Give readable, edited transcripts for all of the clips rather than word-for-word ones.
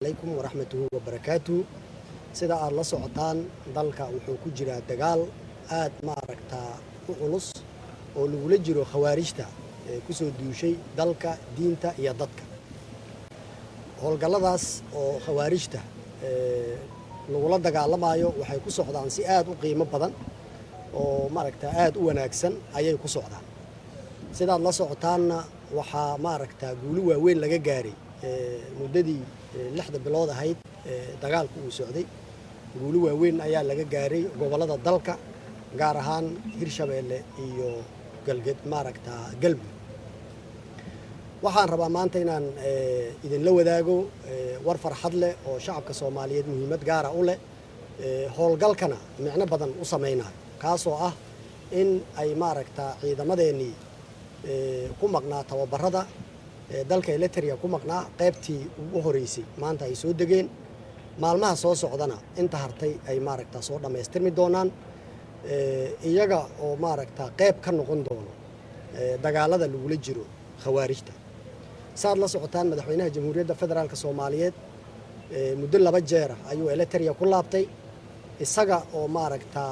Calaykum waraxmatuhu wabarakaatuhu. Sida aad la socotaan, dalka wuxuu ku jiraa dagaal aad, maaragtaa, u culus oo lagula jiro khawaarijta ee kusoo duushay dalka, diinta iyo dadka. Howlgalladaas oo khawaarijta lagula dagaalamayo waxay ku socdaan si aad u qiimo badan oo, maaragta, aad u wanaagsan ayay ku socdaan. Sidaad la socotaanna, waxaa, maaragta, guulo waaweyn laga gaaray muddadii 6da bilood ahayd dagaalku uu socday. Guulo waaweyn ayaa laga gaaray gobollada dalka, gaar ahaan Hirshabeelle iyo Galged, maaragta, Galmudug. Waxaan rabaa maanta inaan idinla wadaago war farxad leh oo shacabka Soomaaliyeed muhiimad gaara u leh, howlgalkana micno badan u samaynayo, kaasoo ah in ay, maaragta, ciidamadeennii ku maqnaa tababarada dalka Eritrea ku maqnaa qaybtii ugu horeysay maanta ay soo degeen. Maalmaha soo socdana inta hartay ay, maaragta, soo dhammaystirmi doonaan, iyaga oo, maaragta, qayb ka noqon doono dagaalada lagula jiro khawaarijta. Saad la socotaan, Madaxweynaha Jamhuuriyadda Federaalka Soomaaliyeed muddo 2 jeera ayuu Eritrea ku laabtay, isaga oo, maaragta,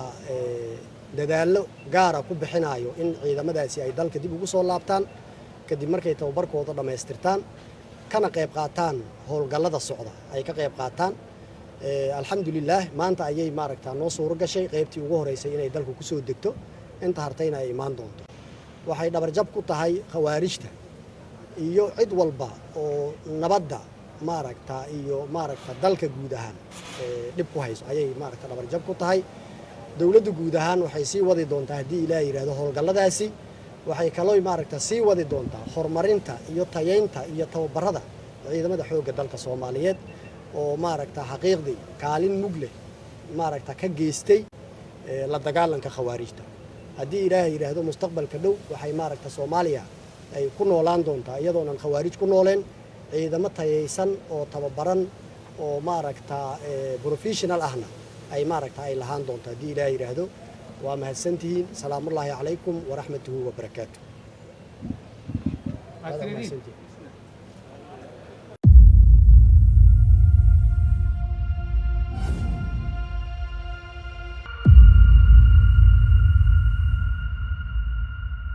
dadaallo gaara ku bixinayo in ciidamadaasi ay dalka dib ugu soo laabtaan kadib markay tababarkooda dhammaystirtaan, kana qayb qaataan howlgallada socda ay ka qayb qaataan. Alxamdulilaah, maanta ayay, maaragta, noo suuro gashay qaybtii ugu horeysay inay dalku kusoo degto, inta hartayna ay imaan doonto. Waxay dhabarjab ku tahay khawaarijta iyo cid walba oo nabadda, maaragta, iyo, maaragta, dalka guud ahaan dhib ku hayso ayay, maaragta, dhabarjab ku tahay. Dowladda guud ahaan waxay sii wadi doontaa, haddii Ilaah yidhaahdo, howlgalladaasi. Waxay kaloo, maaragta, sii wadi doontaa horumarinta iyo tayeynta iyo tababarada ciidamada xoogga dalka Soomaaliyeed oo, maaragta, xaqiiqdii kaalin mug leh, maaragta, ka geystay la dagaalanka khawaarijta. Haddii Ilaahay yidhaahdo, mustaqbalka dhow waxay, maaragta, Soomaaliya ay ku noolaan doontaa iyadoonan khawaarij ku nooleen, ciidamo tayaysan oo tababaran oo, maaragta, professional ahna ay, maaragta, ay lahaan doonto, haddii Ilaah yidhaahdo. Waa mahadsantihiin. Salaamullaahi calaykum waraxmatuhu wabarakaatu. Mahadsanidin.